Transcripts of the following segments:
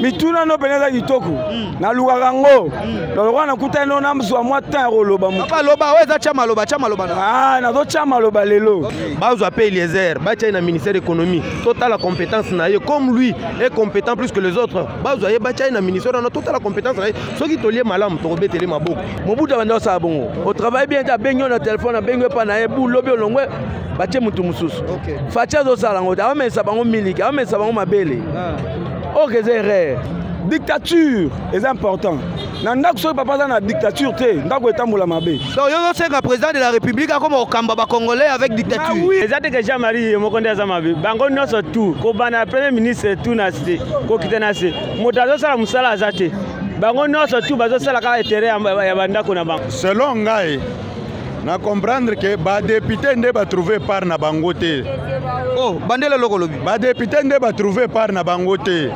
Mituna no mpenza eza kitoko. Nalukaka yango. Lokola nakutani no, nazwa mwa temps ya koloba. Papa, loba, oyo eza tya maloba, tya maloba na. Ah, nazotya maloba lelo. Bazwa mpe Eliezer, batia ye na ministère économie, totala compétence na ye. Comme lui est compétent plus que les autres, bazwa ye, batia ye na ministère wana, totala compétence na ye. Soki tolie malamu, tokobetele maboko. Mobutu abanda kosala bongo, otravaille bien te, abengi yo na telefone, abengi yo epa na ye, bu lobi olongwe, batie motu mosusu. Fatshi azosala yango te, aomesa bango miliki, aomesa bango mabele. Oyo eza erreur. Dictature eza important na ndako. Soki papa aza na dictature te, ndako etambola mabe. Donc yo ozosenga président de la République akoma kokamba Bacongolais avec dictature? Ah oui. Eza te ke Jean Marie ye moko nde aza mabe. Bango nyonso tu, kobanda na premier ministre tu na se, kokita na se, moto azosala mosala aza te. Bango nyonso tu bazosala kaka intérêt ya bandako na bango. Selon ngai, na comprendre ke badéputé nde batrouve part na bango te. Oh, bandela eloko olobi. Badéputé nde batrouve part na bango te.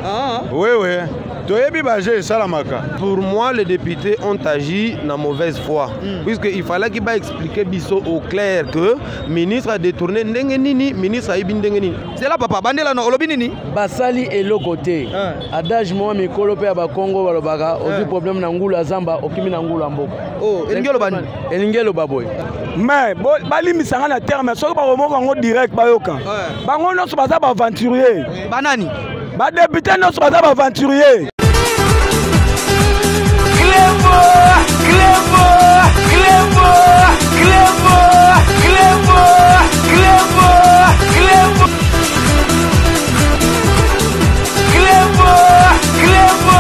Wewe toyebi baje esalamaka. Pour moi, les députés ont agi na mauvaise foi, puisque il fallait qu'il expliquer biso au clair que ministre a détourné ndenge nini, ministre ayibi ndenge nini. Zela papa, bandela no olobi nini? Basali eloko te. Adage moko mikolo mpe ya Bakongo balobaka: ozwi problème na ngulu ya zamba, okimi na ngulu ya mboka. Oh, elingi oloba nini? Elingi eloba boye, mais balimbisanga na terme, soki bakomoka yango direct, bayoka. Bango nyonso baza baaventurier. Banani? Badéputé nyonso baza baaventurier. Clébo, Clébo, Clébo, Clébo, Clébo, Clébo, Clébo, Clébo, Clébo.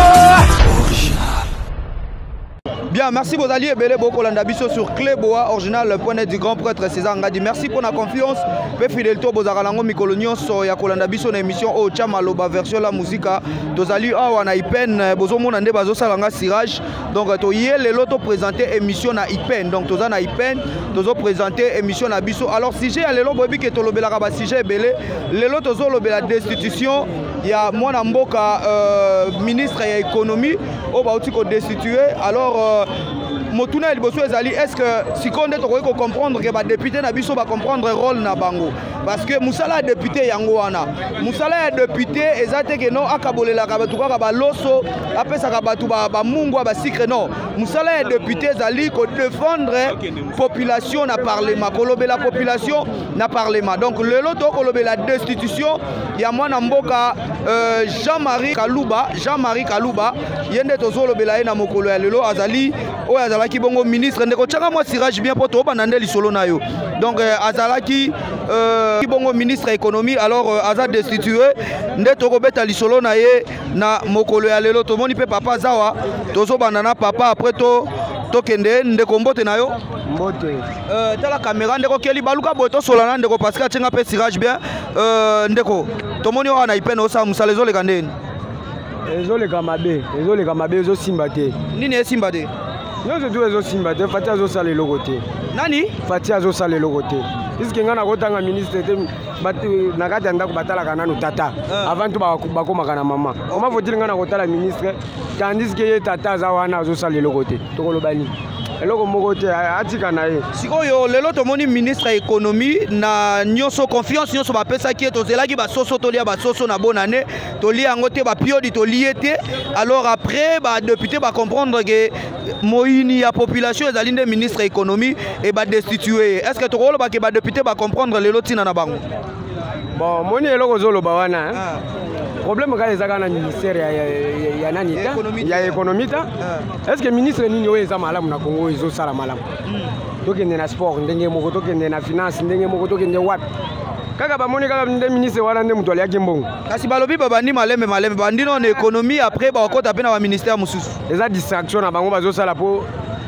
Bien, merci bozali ebele bokolanda biso sur Cléboa original point net du grand prêtre César Ngadi. Merci pour la confiance pe fidélité bozalaka nango mikolo nyonso ya kolanda biso na émission oyo Tya Maloba version la musica. Tozali awa na IPN, bozomona nde bazosala nga cirage. Donc toye lelo toprésente émission na IPN. Donc toza na IPN, tozoprésente émission na biso. Alors sujet ya lelo, boyebi ke tolobelaka basujet ebele. Lelo tozolobela destitution ya mwana mboka ministre ya économie oyo bauti kodestitue. Alors motuna ya liboso ezali: est ce que sikoyo nde tokoki kocomprendre ke badéputé na biso bacomprendre rôle na bango? Parce que mosala ya député yango wana, mosala ya député eza te ke non, akabolelaka bato kaka baloso, apesaka bato bamungwa, basucre. Non, mosala ya député ezali kodéfendre population na parlement, kolobela population na parlement. Donc lelo tokolobela destitution ya mwana mboka Jean-Marie Kaluba. Jean-Marie Kaluba, ye nde tozolobela ye na mokolo ya lelo. Azali oyo azalaki bongo ministre. Ndeko, tianga mwa cirage bien mpo tobanda nde lisolo na yo. Donc azalaki bongo ministre ya économie. Alors aza destitué, nde tokobeta lisolo na ye na mokolo ya lelo. Tomoni mpe papa zawa, tozobanda na papa, après to tokende. Ndeko, mbote na yo. Mbote. Tala caméra, ndeko keli baluka boye, tosola na ndeko parce que atienga mpe cirage bien. Ndeko, tomoni oyo na IPN osala mosala, ezoleka ndeni? Ezoleka mabe, ezoleka mabe, ezosimba te. Nini esimba te? Nyonso tu ezosimba te. Fatshi azosala eloko te. Nani? Fatshi azosala eloko te, puisque ngai nakotanga ministre te. Na kati ya ndako batalaka nanu tata avant to bakomaka na mama. Comment faut-il ngai nakotala ministre, tandis ke ye tata aza wana, azosala eloko te? Tokoloba nini? Eloko moko te, atika na ye. Sikoyo lelo tomoni ministre ya économie na nyonso, confiance nyonso bapesaki ye, tozelaki basoso, tolia basoso na bonane, tolia yango te, bapiodi tolie te. Alors après badéputé bacomprendre ke moyini ya population ezali nde ministre ya économie e badestitue ye. Est ce que tokoloba ke badéputé bacomprendre lelo ntina na bango? Bon, moni eloko ozoloba wana, problème kaka eza kaka na ministère ya nani ta, ya économie ta. Est ce que ministre nini oyo eza malamu na Congo, oyo ezosala malamu? Tokende na sport ndenge moko, tokende na finance ndenge moko, tokende wapi? Kaka bamoni kaka nde ministre wana nde moto aliaki mbongo. Kasi balobi babandi malembe malembe, bandi no na économie, après bakokɔta mpe na baministère mosusu. Eza distraction na bango bazosala, mpo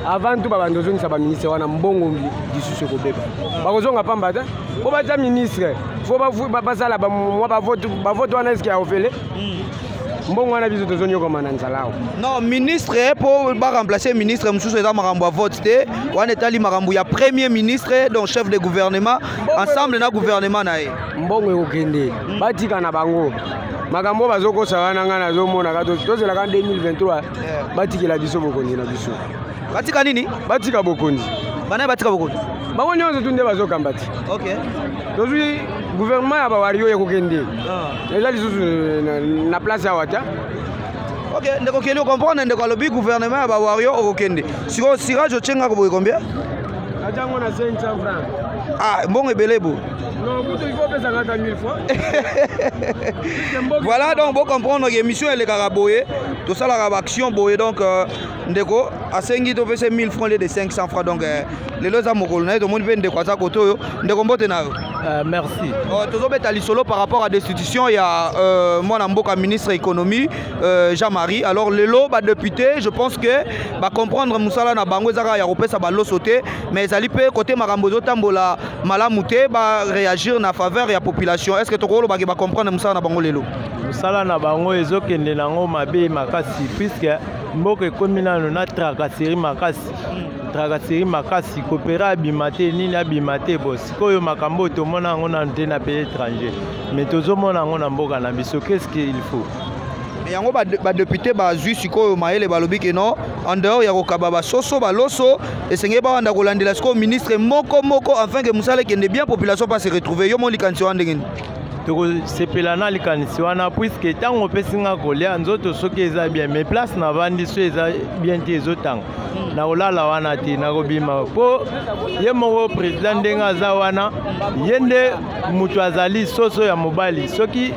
avant tout babandi ozongisa baministre wana, mbongo lisusu ekobeba, bakozonga pamba te. Mpo batia ministre, fo basala mwa bavote wana. Eske ya ofele mbongo wana, biso tozonyokoma na nzala awa. Non, ministre mpo baremplace ministre mosusu, eza makambo ya vote te wana, etali makambo ya premier ministre, donc chef de gouvernement ensemble na gouvernement na ye. Mbongo ekokende, batika na bango makambo oyo bazokosa wana. Ngai nazomonaka tozelaka 2023, batikela biso bokonzi na biso. Batika nini? Batika bokonzi. Bana batika bokonzi? Bango nyonso tu nde bazokamba ti. Tozwi gouvernement ya bawario, ekokende, eza lisusu na place awa ta. Ok, ndeko Keli, ocomprendre ndeko alobi gouvernement ya bawarrior okokende. Sikoyo cirage otiengaka boye combien? Atango na 500 francs. Ah, mbongo ebele bo. Non, kutu il faut opesanga ata 1000 francs. Voilà, donc bocomprendre ke émission elekaka boye, tosalaka baaction boye. Donc ndeko asengi topesa 1000 francs lieu de 500 francs. Donc lelo eza mokolo na ye. Tomoni mpe ndeko aza kote oyo. Ndeko, mbote na yo. Merci. Tozobeta lisolo par rapport à destitution ya mwana mboka ministre économie Jean-Marie. Alors lelo badéputé, je pense que bacomprendre mosala na bango eza kaka ya kopesa baloso te, mais ezali mpe kote makambo ezotambola malamu te, baréagir na faveur ya population. Est ce que tokolobaki bacomprendre mosala na bango lelo? Mosala na bango ezokende nango mabe makasi, puisque mboka ekómi nano na tracasserie makasi, tracasserie makasi. Kopera abima te, nini abima te. Bo sikoyo makambo oyo tomona yango nano te na pays étranger, mais tozomona yango na mboka na biso. Qu'est ce qu'il faut? Mais yango badéputé bazwi sikoyo mayele, balobi ke non, en dehors ya kokaba basoso baloso, esengeli bawanda kolandela sikoyo ministre moko moko afin ke mosala ekende bien, population pa se retrouver. Yo mo likanisi wana ndenge nini? Tokosepela na likanisi wana, puisque ntango opesi nga kolia, nzoto soki eza bien, mais place navandi so eza bien te, ezotanga, nakolala wana te, nakobima. Mpo ye moko président ndenge aza wana, ye nde moto azali soso ya mobali. Soki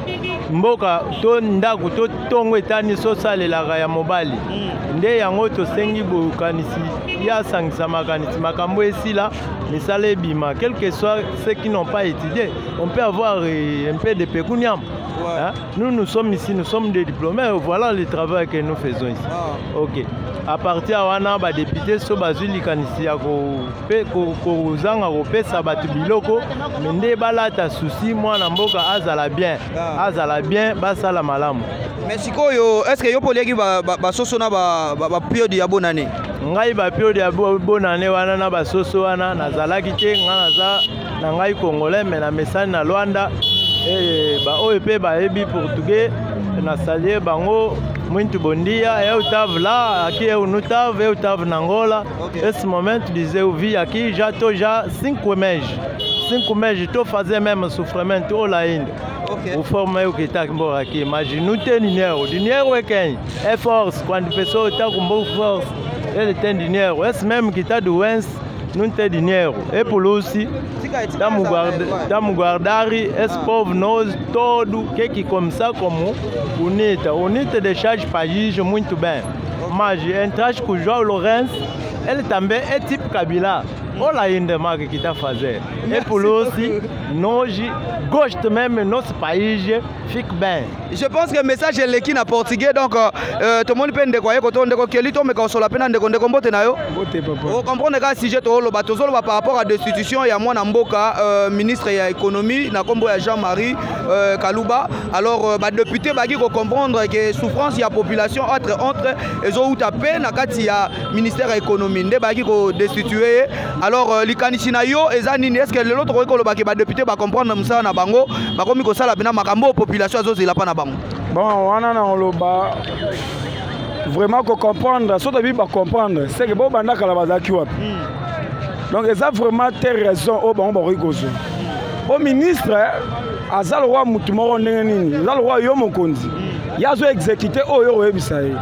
mboka to ndako to ntongo etani, soso alelaka ya mobali. Nde yango tosengi bokanisi ye asangisa makanisi, makambo esila, misala ebima. Quel que soit ceux qui n'ont pas étudié, on peut avoir un peu de pécuniam. Ouais. Hein? Nous, nous sommes ici, nous sommes des diplômés, voilà le travail que nous faisons ici. Ah. Ok. À partir wana, badéputé so bazwi likanisi ya kozanga kopesa bato biloko, me nde balata susi mwana mboka azala bien, azala bien, basala malamu. Mais sikoyo, est ce que yo mpo oliaki basoso na baperiode ya bonane? Ngai baperiode ya bonane wana na basoso wana nazalaki te. Ngai naza na ngai congolais, me namesani na Lwanda. Baoyo mpe bayebi portugais, nasalie bango muito bom dia. Eu estava lá, aqui eu não estava, eu estava na Angola. Okay. Esse momento dizer, eu vi aqui, já estou já 5 meses. 5 meses, estou fazendo mesmo sofrimento lá ainda. O forma eu que está embora aqui, mas não tem dinheiro. Dinheiro é quem? É força. Quando a pessoa está com boa força, ele tem dinheiro. Esse mesmo que está doente, não tem dinheiro. É por isso, estamos guardar esse povo nós todo, que começar como UNITA. UNITA deixar o país muito bem. Mas entrar com o João Lourenço, ele também é tipo Kabila. Olha ainda mais o que está fazendo. É por isso, nós gostamos mesmo nosso país fique bem. Je pense que message eleki na portugais. Donc tomoni mpe ndeko aye koto, ndeko Keli, tomeka kosola mpe na ndeko. Ndeko, mbote na yo. Mbote, papa. Ocomprendre kaka sujet tozoloba. Tozoloba par rapport à destitution ya mwana mboka ministre ya économie na nkombo ya Jean-Marie Kaluba. Alors badéputé baki kocomprendre ke souffrance ya population entre ezowuta mpe na kati ya ministère ya économie, nde bayaki kodestitue ye. Alors likanisi na yo eza nini? Est ce que lelo tokoki koloba ke badéputé bacomprendre mosala na bango, bakomi kosala mpena makambo oyo population azozela mpa na bango? Bon, wana na koloba vraiment kocomprendre, so toyebi bacomprendre, c'est que bobanda kala bazalaki wapi? Donc eza vraiment te raison oyo bango bakoki kozwa po ministre aza lokwa mutu moko ndenge nini, eza lokwa yo mokonzi, ye azo exécute oyo okoyebisa ye.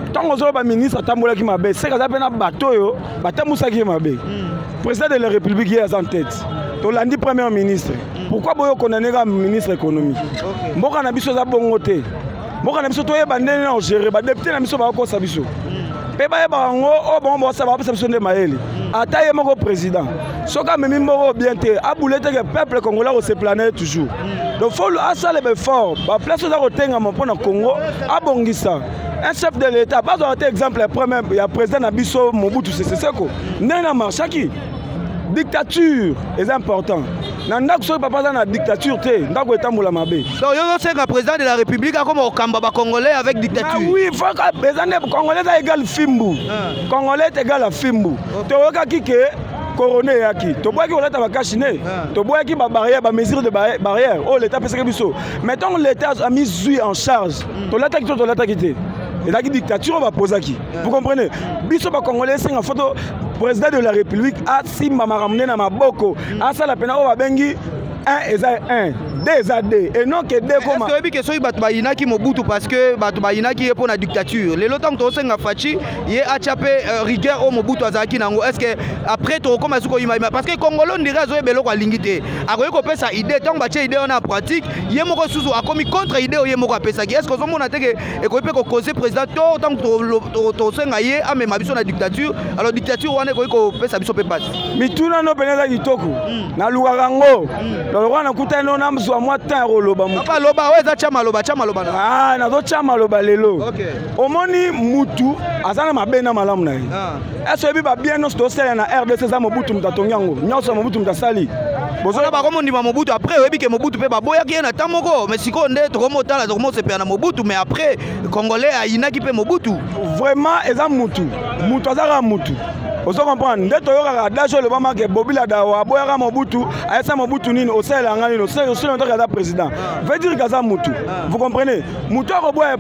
Ntango ozoloba ministre atambolaki mabe, seke aza mpe na bato oyo batambusaki ye mabe. Président de la République, ye aza en tête, tolandi premier ministre. Pourquoi boyo condamner kaka ministre économie? Mboka na biso eza bongo te. Mboka na biso, toyeba ndenge na ogérer. Badéputé na biso bakokosa biso mpe bayebaka yango oyo bango bosala, bapesa biso nde mayele. Ata ye moko président, soki amemi mboka bien te, abule te ke peuple congolais akosepela na ye toujours. Donc faut asala baeffort, baplace oza kotengama mpo na Congo abongisa. Un chef de l'État, bazwaka te exemple ya premier ya président na biso Mobutu Sese Seko, ndenge na marchaki. Dictature eza important na ndako. Soki papa aza na dictature te, ndako etambola mabe. Donc yo ozosenga président de la République akoma kokamba bacongolais avec dictature? Ah oui, faut eza nde congolais eza égal fimbu, congolais est égal à fimbu. Toyokaki ke corona eyaki, toboyaki kolata bacache-nez, toboyaki babarrière, bamesure de barrière oyo l'État apesaki biso. Mais ntango l'État amizwi en charge, tolataki to tolataki te, ezalaki dictature oyo bapozaki. Vous comprenez? Biso bacongolais, esenga foto président de la République asimba makambo nde na maboko, asala mpena oyo babengi 1 eza 1. D eza D et non que D koma. Est-ce que oyebi ke soki bato bayinaki Mobutu parce que bato bayinaki ye mpo na dictature, lelo ntango tozosenga Fatshi ye atya mpe rigueur oyo Mobutu azalaki nango, est ce que après tokokoma soki koyimayima? Parce que Congolo ndire azoyeba eloko alingi te, akoki kopesa idée, ntango batie idée wana ya pratique, ye moko susu akomi contre idée oyo ye moko apesaki. Est ce que ozomona te ke ekoki mpe kocauser président to ntango tosenga ye amema biso na dictature, alors dictature wana ekoki kopesa biso mpe pasi? Mituna no pene eza kitoko. Nalukaka yango lokola nakutani no, nazwa mwa temps ya koloba. Papa, loba, oyo eza tya maloba, tya maloba na. Ah, nazotya maloba lelo. Omoni, mutu aza na mabe na malamu na ye. Ese oyebi babien nyonso tosalela na RDC eza Mobutu moto atongi yango nyonso, Mobutu moto asali. Bozona bakomondima Mobutu, après oyebi ke Mobutu mpe baboyaki ye na temps moko, mais sikoyo nde tokomotala, tokomosepela na Mobutu, mais après Congolais ayinaki mpe Mobutu. Vraiment, eza mutu, mutu aza kaka mutu, ozo comprendre? Nde toyokaka adage olobamaka Bobila Dawa aboyaka Mobutu, ayesa Mobutu nini, osalela nga nini, osala ntoki aza président, veut dire que aza mutu, vous comprenez? Mutu akoboya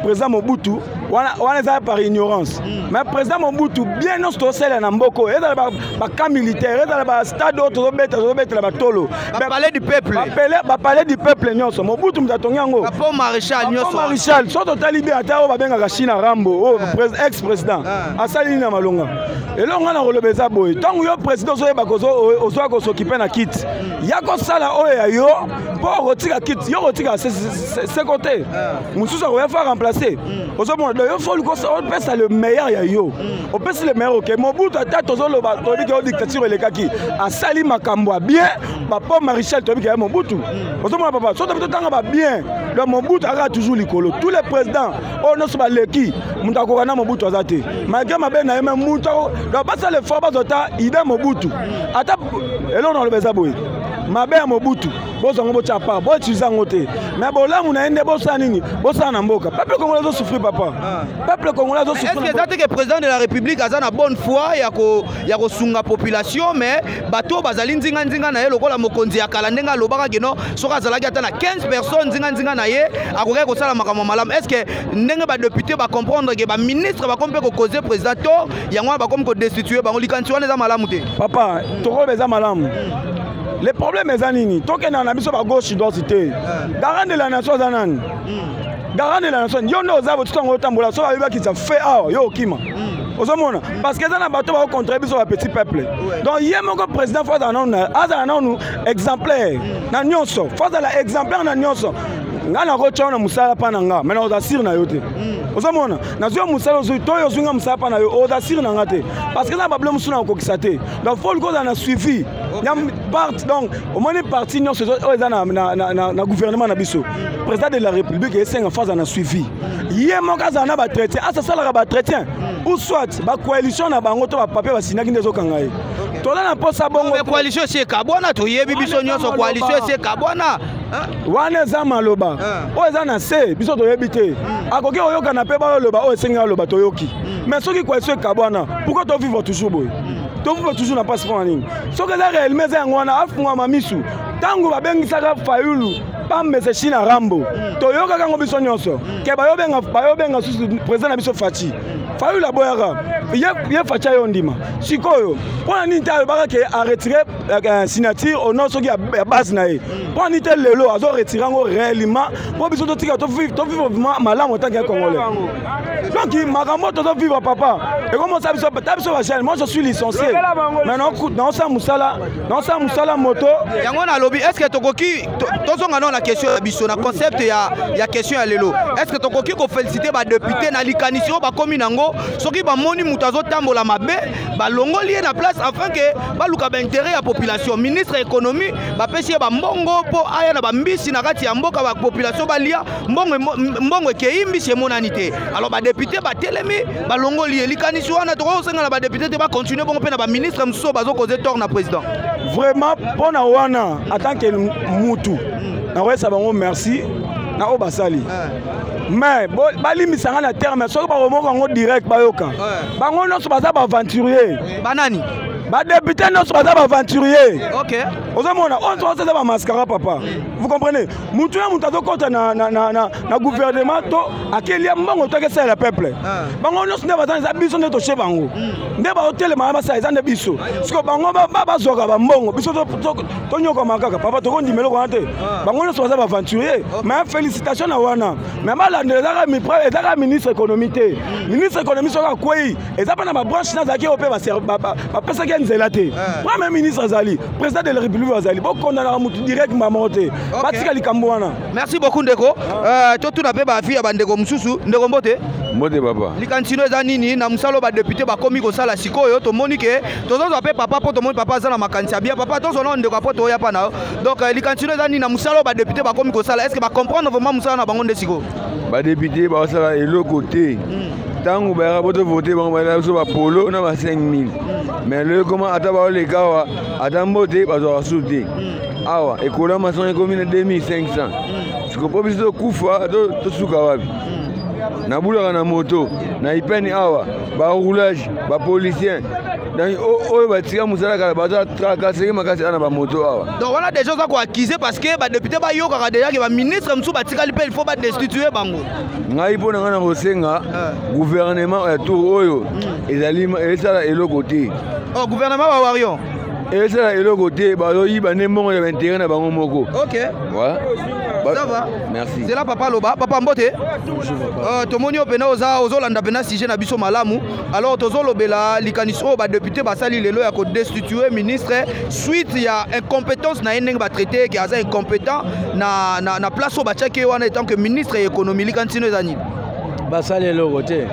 président Mobutu wana, wana eza par ignorance. Mais président Mobutu, bien nyonso tosalela na mboka oyo, ezala bacamp militaire, ezala bastade oyo tozobeta, tozobetela batolo. Bapalais du peuple. Bapalais du peuple nyonso, Mobutu moto atongi yango. Bapont Maréchal nyonso. Maréchal. So totali bien, ata oyo babengaka China Rambo oyo, ex président, asali nini na malonga? Eloko ngai na koloba eza boye: ntango yo président ozoyeba ozwa kosokipe na kiti ya kosala oyo ya yo, mpo okotika kiti, yo kotika seko te, mosusu akoya fa remplacer. Ozomona? Donc yo faut opesa le meilleur ya yo, opesi le meilleur. Ok, Mobutu, ata tozoloba, toyebi ke o dictature elekaki, asali makambo ya bien. Bapont Maréchal, toyebi ke ya Mobutu. Ozomona, papa? So tobi totanga babien, donc Mobutu akaka toujours likolo. Tous les présidents oyo nyonso baleki, moto akoka na Mobutu aza te, malgré mabe na ye. Me moto, donc basala effort, bazwa ata idée Mobutu. Ata eloko na koloba eza boye: mabe ya Mobutu, bozwa yango, botya part, boutiliser yango te, mais bolamu na ye nde bosala nini? Bosala na mboka. Peuple congolais azosouffrir, papa, peuple congolais azosouffrir. Eza te ke président de la République aza na bonne foi ya kosunga population, mais bato oyo bazali nzinga-nzinga na ye, lokola mokonzi ya kala ndenge alobaka keno soki azalaki ata na 15 personnes nzinga-nzinga na ye, akokaki kosala makambo malamu. Est ce que ndenge badéputé bacomprendre ke baministre bakomi mpe kocauser président to yango wana bakomi kodestituer bango, likanisi wana eza malamu te? Papa, tokoloba eza malamu. Le problème eza nini? Tokendaka na biso bagauche droite te. Garant de la nation aza nani? Garant de la nation, yo nde oza botutu yango otambola. So bayebi bakitisa fe awa, yo okima. Ozomona? Parce que eza na bato bakocontre biso bapetit peuple. Donc ye moko président faut azala nanu, azala nanu exemplaire na nyonso, faut azala exemplaire na nyonso. Ngai nakotya na mosala mpa na nga, mai nakoza sûr na yo te. Ozomona? Nazwi yo mosala, ozwi to oyo ozwi nga mosala mpa na yo, oza sûr na nga te, parce que eza na babilo mosusu na kokokisa te. Donc faut luka ozala na suivi ya parti. Donc omoni, parti nyonso oyo eza na gouvernement na biso, président de la République esenga faut azala na suivi. Ye moko azala na baentretien, asasalaka baentretien, ou soit bacoalition na bango to bapapier basignaki nde ezokanga ye. Toza na mposa bongo. Coalition esi ekabwana, toyebi biso nyonso, coalition esi ekabwana. Wana eza maloba oyo eza na se, biso toyebi te. Akoki koyokana mpe bayoloba oyo esengi aloba, toyoki. Mais soki coalition ekabwana, pourquoi tovivre toujours boye? Tovivre toujours na mpasi mpona nini? Soki eza réellement eza yango wana, afungwama misu. Ntango babengisaka Fayulu, bamese China Rambo, toyokaka yango biso nyonso ke bayobenga susu président na biso Fatshi. Fayulu aboyaka ye, Fatshi ayo ndima. Sikoyo mpona nini te alobaka ke aretirer signature au nom soki ya base na ye? Mpo nini te lelo azoretirer yango réellement, mpo biso totika tovivre vraiment malamu en tant que Congolais? Donc makambo tozovivre, papa, ekomosala biso, ta biso bajeune. Moi, je suis licencié, mais naosala mosala, naosala mosala moto. Yango nalobi, est ce que tokoki tozonga nano na question ya biso, na concept ya question ya lelo? Est ce que tokoki koféliciter badéputé na likanisi oyo bakomi nango, soki bamoni moto azotambola mabe, balongoli ye na place, afin ke baluka baintérêt ya population? Ministre ya économie, bapesi ye bambongo mpo aya na bambisi na kati ya mboka, bapopulation balia mbongo, mbongo ekei, mbisi emonani te. Alors badéputé batelemi, balongoli ye. Likanisi wana, tokoki kosenga na badéputé te bacontinuer bongo mpe na baministre mosusu oyo bazocauser tort na président? Vraiment, mpo na wana, en tant que mutu, nakoyesa bango merci na oyo basali, mais balimbisanga na terme, soki bakomoka yango direct, bayoka bango nyonso baza baaventurier. Banani? Badéputé nyonso baza baaventurier. Ok. Ozomona, oyo nyonso eza bamascara, papa. Vous comprenez? Mutu na mutu azokɔta na, na, na, na, na gouvernement to akelia mbongo to akesalela peuple. Bango nyonso nde baza, eza biso nde toshe bango nde baotelema basala, eza nde biso. Siko bango bazwaka bambongo, biso tonyokama kaka. Papa, tokondima eloko wana te. Bango nyonso baza baaventurier. Mais félicitation na wana, mais balandela, ezaka ministre économie te. Ministre économie soki akwei, eza mpe na babranche nazalaki oyo mpe bapesaki ye nzela te. Premier ministre azali, président de la République azali, bokondanaka motu direct mamo te, batika likambo wana. Merci beaucoup, ndeko. Totuna mpe baavis ya bandeko mosusu. Ndeko, mbote. Mbote, papa. Likanisi eza nini na mosala oyo badéputé bakomi kosala sikoyo? Tomoni ke tozozwa mpe papa, mpo tomoni papa aza na makanisi ya bien. Papa, tozwa nao ndeko apo toya mpa na yo. Donc likanisi eza nini na mosala oyo badéputé bakomi kosala? Est ce que bacomprendre vraiment mosala na bango nde sikoyo? Badéputé bazosala eloko te. Ntango bayaka po tovote bango, bayela biso bapolo na ba 5000, mais lelo ekoma ata baoleka awa, ata mbote bazwaka su te. Awa ekola maçon ekomi na 2500. Siko mpo biso tokufa, tosuka wapi? Nabulaka na moto na ipeni awa, baroulage, bapolicien, donc oyo batika mosala kala baza tracasserie makasi awa na bamoto awa. Donc wana déjà oza koaccuser parce que badéputé bayokaka déjà ke baministre mosusu batikali mpe il faut badestitue bango. Ngai, mpo na ngai, na kosenga gouvernement ya tour oyo ezali esala eloko te. Oh, gouvernement bawarrior. Esala eloko te, bazoyiba nde mbongo ya baintérêt na bango moko. Ok. Voilà. Ça va. Merci. Zela, papa loba. Papa, mbote. Tomoni oyo mpena oza ozolanda mpena sujet na biso malamu. Alors tozolobela likanisi oyo badéputé basali lelo ya kodestitue ministre suite ya incompétence na ye, ndenge batraité ke aza incompétent na place oyo batiaki ye wana etant que ministre ya économie. Likanisi no eza nini? Basali eloko te.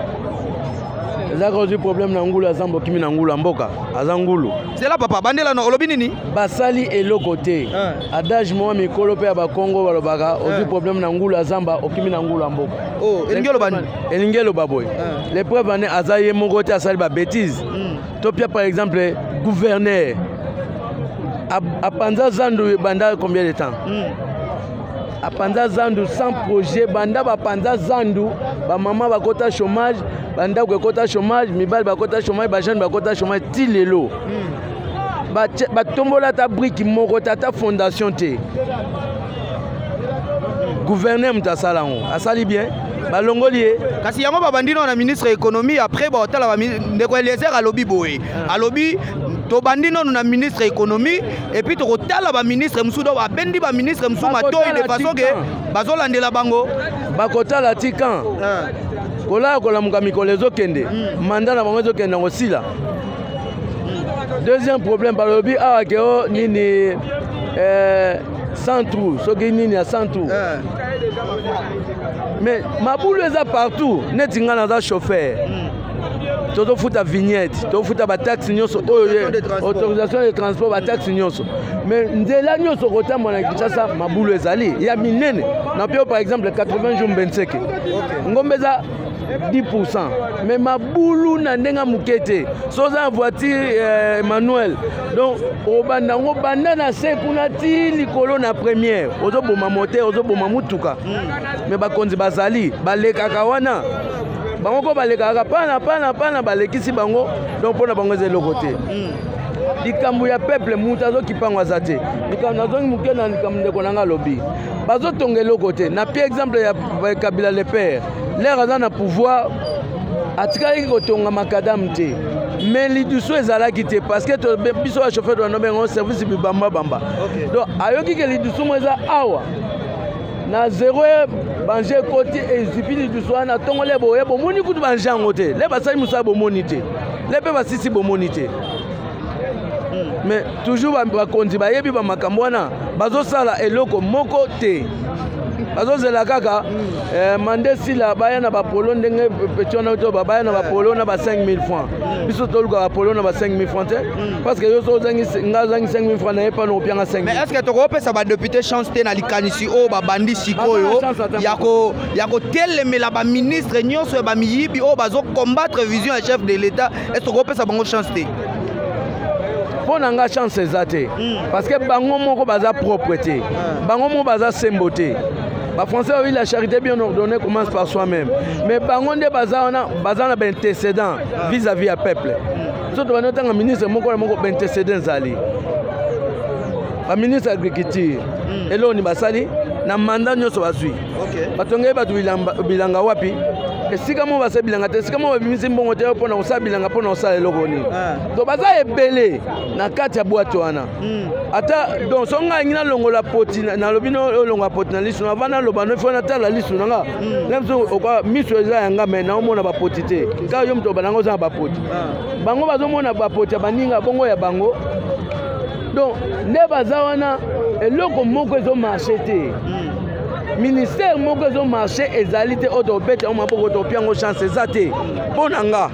Ezaka ozwi problème na ngulu, aza mbokimi na ngulu ya mboka, aza ngulu. Zela, papa, bandela no. Olobi nini? Basali eloko te. Adage moko mikolo mpe ya bakongo balobaka: ozwi problème na ngulu ya zamba, okimi na ngulu ya mboka. Oh, elingi oloba nini? Elingi eloba boye: le preuve ane aza ye moko te asali babêtise. Topia par exemple gouverneur apanza zandu banda combien de temps? Apanza zandu sans projet. Banda bapanza zandu, bamama bakota chômage, bandako ekota chômage, mibali bakota chômage, bajeune bakota chômage. Ti lelo batombola ata brique moko te, ata fondation te. Gouverneur moto asala yango, asali bien, balongoli ye. Kasi yango babandi nano na ministre ya économie, après baotala. Ndeko Eliezer alobi boye, alobi tobandi nano na ministre ya économie et puis tokotala baministre mosusu. Donc babendi baministre mosusu matoi de façon ke bazolandela bango. Bakotala ti kan kolala kolamuka, mikolo ezokende, mandat na bango ezokende yango sila. Deuxième problème, balobi awa ke o nini, sans trou, soki nini ya sans trou, mais mabulu eza partout. Neti ngai naza chauffeur, tozofuta vignette, tozofuta bataxe nyonso oyo, autorisation de transport, bataxe nyonso, mais nzela nyonso kotambola na Kinshasa, mabulu ezali ya minene. Na pio par exemple 80 jours Mbenseke, ngombe eza 10, mais mabulu na ndenge ya moke te. So oza na voiture manuel, donc obanda yango banda na se kuna ti likolo na première, ozoboma moteur, ozoboma mutuka. Mais bakonzi bazali balekaka wana, bango ko balekaka pana pana pana, balekisi bango. Donc mpo na bango eza eloko te. Likambo ya peuple, moto azokipango aza te. Likambo nazongi moke na likambo ndeko na nga alobi, bazotonga eloko te. Na pie exemple ya Kabila le père, l'heure aza na pouvoir, atikalaki kotonga macadam te, mais lidusu ezalaki te, parce que biso bachauffeur toyando bengo service bibambabamba. Donc ayoki ke lidusu mo eza awa na zero, banje ekoti, ezipi lidusu wana. Ntongo le boye bomoni kutu banje yango te, le basali mosala bomoni te, le mpe basisi bomoni te. Mais toujours bakonzi bayebi bamakambo wana, bazosala eloko moko te. Bazozela kaka mandat esila, baya na bapolo ndenge peti wana to baya na bapolo na ba 5000 francs. Biso toluka bapolo na ba 5000 francs te, parce que yo so ozangi, nga ozangi 5000 francs na ye mpana opianga 5. Mais est ce que tokopesa badéputé chance te na likanisi oyo babandi sikoyo ya kotelemela baministre nyonso ya bamiyibi oyo bazocombattre vision ya chef de l'État? Est ce tokopesa bango chance te? Mpo na nga, chance eza te, parce que bango moko baza propre te, bango moko baza sembo te. Bafrançais babi: "La charité bien ordonnée commence par soi-même." Mais bango nde baza wana, baza na baantécédent vis-à-vis ya peuple. So tobandi otanga ministre moko na moko, baantécédent ezali. Baministre agriculture, Eloko nini basali na mandat nyonso bazwi? Batongeli bato bilanga wapi? Esika moko basali bilanga te, esika moko babimisi mbongo te mpo na kosala bilanga, mpo na kosala eloko nini. Donc baza ebele na kati ya bwate wana. Ata donc so ngai nalongola poti, nalobi olongola poti na lisu, nava naloba no ifo natala lisu na nga na biso oka miso eza ya nga, me naomona bapoti te. Kaka yo moto obananga oza na bapoti, bango bazomona bapoti ya baninga bongo ya bango. Donc nde baza wana, eloko moko ezomarche te, ministère moko ezomarche ezali te. Oyo tobeta yango maboko, topia yango chance eza te. Mpo na nga,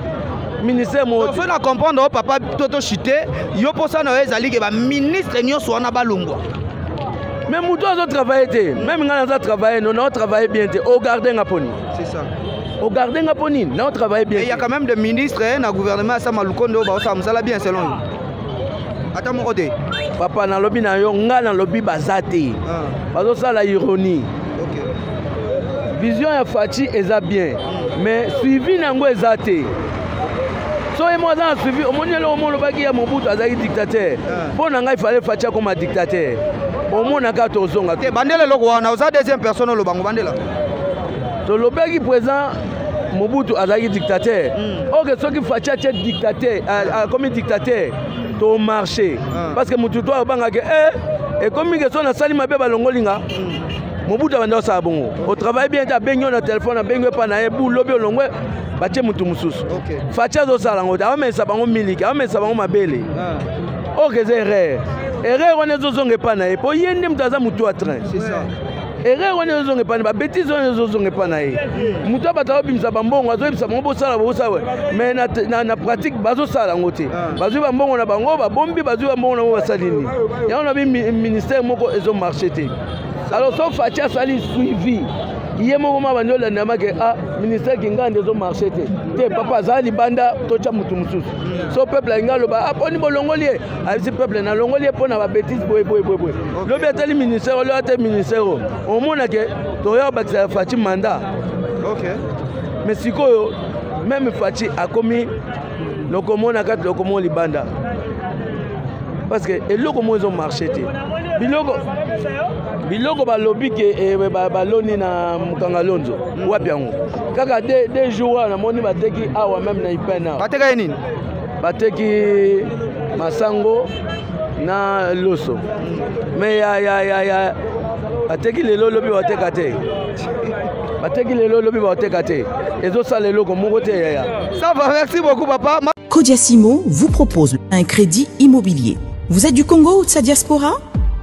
ministère moko So na comprendre oyo, papa, to tochite yo, mposa na yo ezali ke baministre nyonso wana balongwa. Mais moto azotravaille te, même ngai naza travaille, no naotravaille bien te, ogarde nga mpo nini? C'est ça. Ogarde nga mpo nini? Naotravaille bien. Il y a quand même des ministres, hein, na gouvernement ya Sama Lukonde oyo baosala mosala bien selon yo. Ata moko te? Papa, nalobi na yo, ngai nalobi baza te, bazosala ironie. Vision ya Fatshi eza bien, mais suivi na yango eza te. So ye moko aza na suivi. Omoni eloko mo olobaki ya Mobutu, azalaki dictateur. Mpo na ngai, fale Fatshi akoma dictateur, omonaka tozonga te. Bandela eloko wana, oza deuxième personne oloba ngo, bandela. Tolobaki président Mobutu azalaki dictateur. Oke, soki Fatshi atie dictateur, akomi dictateur, tomarché, parce que motu to abangaki e ekomi ke so nasali mabe, balongoli nga. Mobutu abanda kosala bongo, otravaille bien te, abengi yo na telefone, abengi yo epa na ye bu lobi, olongwe, batie motu mosusu. Fatshi azosala yango te, aomesa bango miliki, aomesa bango mabele. Oyo eza erreur, erreur wana ezozonga epa na ye, mpo ye nde moto aza motu ya train. Erreur wana ezozonga epa na babêtises wana, ezozonga epa na ye. Moto abato azobimisa bambongo, azoyebisa bango bosala, bosala, mais na pratique bazosala yango te. Bazwi bambongo na bango, babombi, bazwi bambongo na bango, basali nini? Yango na bi ministère moko ezomarche te. Alors so Fatshi asali suivi ye moko, ma bandi olandama ke ah, ministère kingandi ezomarche te. Te, papa azala libanda, totya motu mosusu. So peuple alingi aloba, ah, mponi bolongoli ye, ayebisi peuple nalongoli ye mpo na babêtises boye boye boye boye. Lobi atali ministère, lobi atali ministère oyo, omona ke toya kobakisa Fatshi mandat. Mais sikoyo même Fatshi akomi lokomo na kati, lokomo libanda, parce que eloko moko ezomarche te. Biloko balobi ke baloni na Mokanga Lonzo, wapi yango? Kaka 2 jours wana namoni bateki awa, même na ipene awa. Bateka ye nini? Bateki masango na loso, mais ya bateki lelo, lobi bateka te, bateki lelo, lobi bateka te. Ezosala eloko moko te, yaya. Ça va, merci beaucoup, papa. Kodiasimo vous propose un crédit immobilier. Vous êtes du Congo ou de sa diaspora?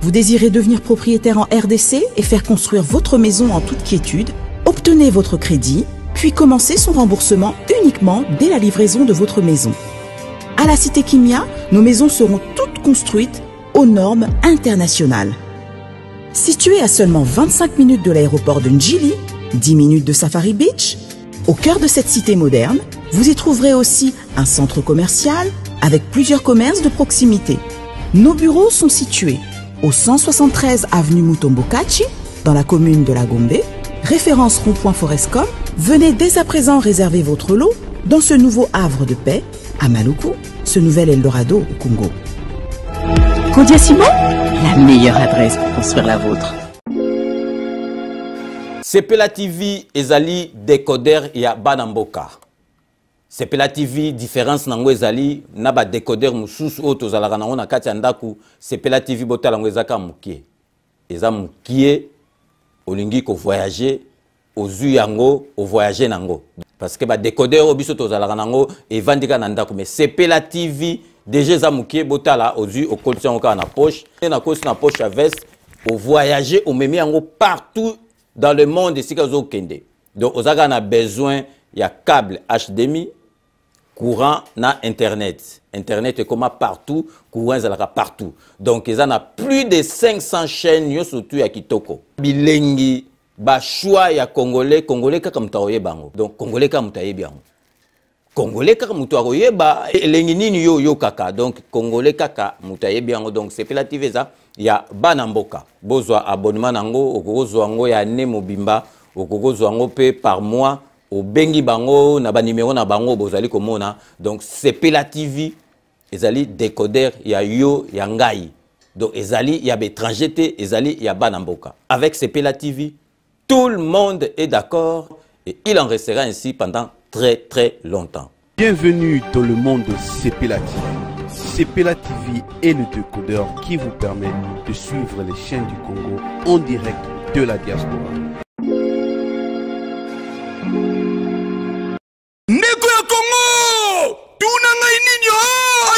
Vous désirez devenir propriétaire en RDC et faire construire votre maison en toute quiétude? Obtenez votre crédit, puis commencez son remboursement uniquement dès la livraison de votre maison. À la Cité Kimia, nos maisons seront toutes construites aux normes internationales. Située à seulement 25 minutes de l'aéroport de Ndjili, 10 minutes de Safari Beach, au cœur de cette cité moderne, vous y trouverez aussi un centre commercial avec plusieurs commerces de proximité. Nos bureaux sont situés au 173 avenue Mutombo Kachi, dans la commune de la Gombe, référence rond-point Forescom. Venez dès à présent réserver votre lot dans ce nouveau havre de paix à Maluku, ce nouvel Eldorado au Congo. Kodia Simon, la meilleure adresse pour construire la vôtre. Sepela TV ezali décodeur ya bana mboka. Sepela TV, différence nango ezali na ba décodeur mosusu oyo tozalaka nango na kati ya ndako. Sepela TV, botala yango, ezaka mokie, eza mokie. Olingi kovoyage, ozwi yango, ovoyage nango, parce que badécodeur oyo biso tozalaka nango evandi kaka na ndako. Mais Sepela TV déjà eza mokie. Botala, ozwi, okotisi yango kaka na poche, nde nakotisi na poche ya veste, ovoyage, omemi yango partout dans le monde esika ozokende. Donc oza kaka na besoin ya câble HDMI, courant na internet. Internet ekoma partout, courant ezalaka partout. Donc eza na plus de 500 chaînes nyonso tu ya kitoko, bilengi, bachoix ya Congolais. Congolais kaka moto akoyeba yango. Donc Congolais kaka moto ayebi yango, Congolais kaka moto akoyeba elengi nini yo oyokaka. Donc Congolais kaka moto ayebi yango. Donc Sepela TV eza ya bana mboka. Bozwa abonnement nango, okokozwa yango ya année mobimba, okokozwa yango mpe par mois. Obengi bango na banimero na bango bozali komona. Donc Sepela TV ezali décoder ya yo, ya ngai. Donc ezali ya baétranger te, ezali ya bana mboka. Avec Sepela TV, tout le monde est d'accord et il en restera ainsi pendant très très longtemps. Bienvenue dans le monde de Sepela TV. Sepela TV est le décodeur qui vous permet de suivre les chaînes du Congo en direct de la diaspora. Ndeko ya Congo, tuna ngai nini o